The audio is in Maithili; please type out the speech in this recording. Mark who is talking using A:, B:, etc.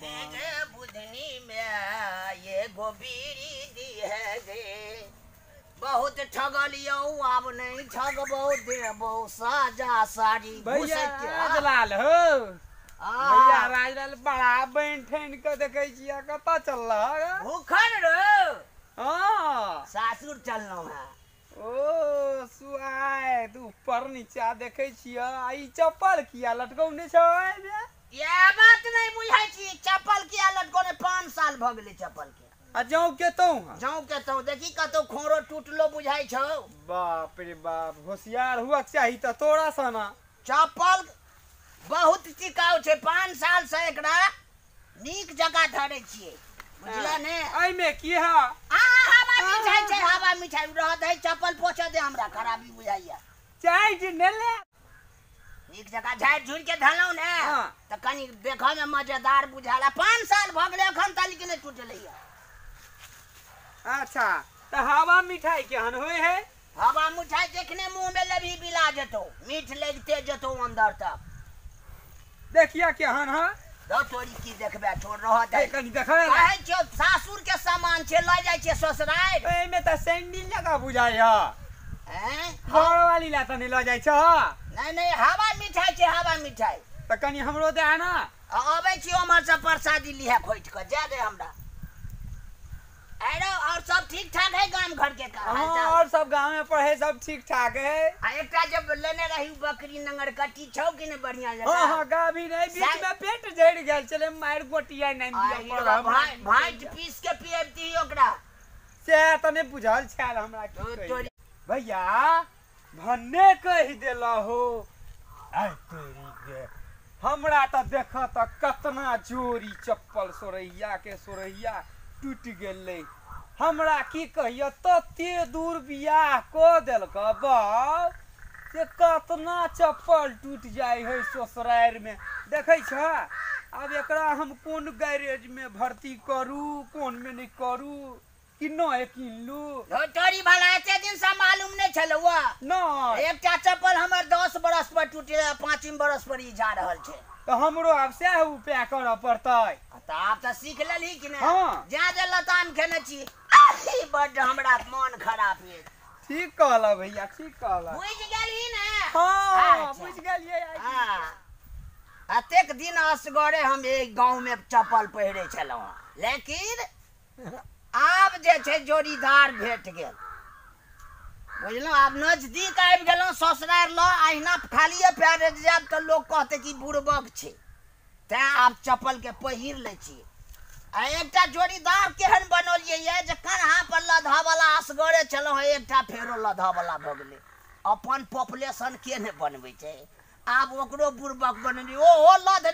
A: गे बुधनी में एगो बीड़ी दी है गे। बहुत ठगलियौ, आब नहीं ठगबौ, देबौ साजा साड़ी।
B: भैया राजलाल हो, भैया राजलाल बड़ा बनि ठनि के देखै छियै, कतऽ चललह?
A: भूखन रो।
B: हाँ,
A: सासुर चललहुँ हेँ।
B: ओ सुआय, तू ऊपर नीचा देखै छियै, आ ई चप्पल किया लटकौने छौ एहिमे?
A: इएह बात नहि बुझै छी, चप्पल किया लटकौने? 5 साल भऽ गेलै चप्पल के।
B: आ जाउ केतौ हँ?
A: जाउ केतौ, देखी कतौ खोरो टूटलो बुझाइ छौ।
B: बाप रे बाप, होशियार हुअक चाही तऽ तोरा सना।
A: चप्पल बहुत टिकाउ छै, 5 साल से एकरा नीक जकाँ धरै छियै, बुझल ने?
B: एहिमे की है?
A: आ हवा मिठाइ छै, हवा मिठाइ रहत है। चप्पल पोछऽ दे, हमरा खराबी बुझाइया।
B: चाय जे ने ले।
A: नीक जकाँ झाड़ि झुड़ि के धलहुँ ने तऽ कनि देखऽ मे मजेदार बुझाला। 5 साल भऽ गेलै, एखन तक नहि टूटलैया।
B: अच्छा, तऽ हवा मिठाइ केहन होइ है?
A: हवा मिठाइ जखने मुँह मे लेबही बिला जेतौ, मीठ लगिते जेतौ अंदर तक।
B: देखिया केहन है।
A: दौ तोरी की देखबे, छोड़ रहत है।
B: कनि देखै ने।
A: कहै छियौ सासुर के सामान छै, लऽ जाइ छियै ससुरारि।
B: एहिमे तऽ सैंडिल जकाँ बुझाइ है।
A: हैं?
B: घरवाली ला तऽ नहि लऽ जाइ छह?
A: नहि नहि, हवा मिठाइ छै, हवा मिठाइ।
B: तऽ कनि हमरो दए ने।
A: अबै छी उम्हर से प्रसादी लिहे खोटि कऽ, जाय दे हमरा। अरे और सब ठीक ठाक है गाम घर के का?
B: हाँ, और सब गाँव में पढ़े सब ठीक ठाक है।
A: आ एकटा जब लेने रही बकरी नंगर कट्टी छौ कि नहीं बढ़िया जगह?
B: हाँ हाँ, गाभी नहीं, बीच में पेट झड़ गेल चले, मार गोटिया नहीं दिया पर।
A: भांट पीस के पियबती ओकरा।
B: से तऽ नहि बुझल छल हमरा की। भैया भन्ने कहि देला हो। आइ तोरी के, हमरा तऽ देख तऽ कतना जोरी चप्पल सोरैया के सोरैया टूटि गेलै। हमरा की कहियो, तते दूर बियाह कऽ देलक बाप से कतना चप्पल टूटि जाइ है ससुरारि में। देखै छ, आब एकरा हम कोन गैरेज में भर्ती करू, कोन में नहि करू, कि नहि किनलू?
A: तोरी भला एते दिन से मालूम नहि छलौ।
B: नहि,
A: एकटा चप्पल हमर 10 बरस पर टूटलै, 5 बरस पर ई जा रहल छै।
B: तऽ हमरो आब सएह उपाय करऽ पड़तै।
A: तऽ आब तऽ सीख लेलही कि नहि?
B: हाँ।
A: जा जे लताम खेने छी, बड्ड हमरा मन खराब भेल।
B: ठीक कहला भैया, ठीक कहला।
A: बुझि गेलही ने?
B: हाँ, बुझि गेलियै।
A: हाँ, एतेक दिन असगरे हम एक गाँव में चप्पल पहिरे छलहुँ, लेकिन आब जे छै जोड़ीदार भेट गेल, बुझलहुँ? आब नजदीक आबि गेलहुँ ससुरारि लऽ। अहिना खालिए पैरे जायब तऽ लोक कहतै कि बुड़बक छै, तैँ आब चप्पलके पहिर लै छी। आ एकटा जोड़ीदार केहन बनौलियै यऽ जे कन्हा पर लधऽवला असगरे छलहुँ हँ, एकटा फेरो लधऽवला भऽ गेलै। अपन पॉपुलेशन के नहि बनबै छै, आब ओकरो बुड़बक बनेलियै, ओहो लध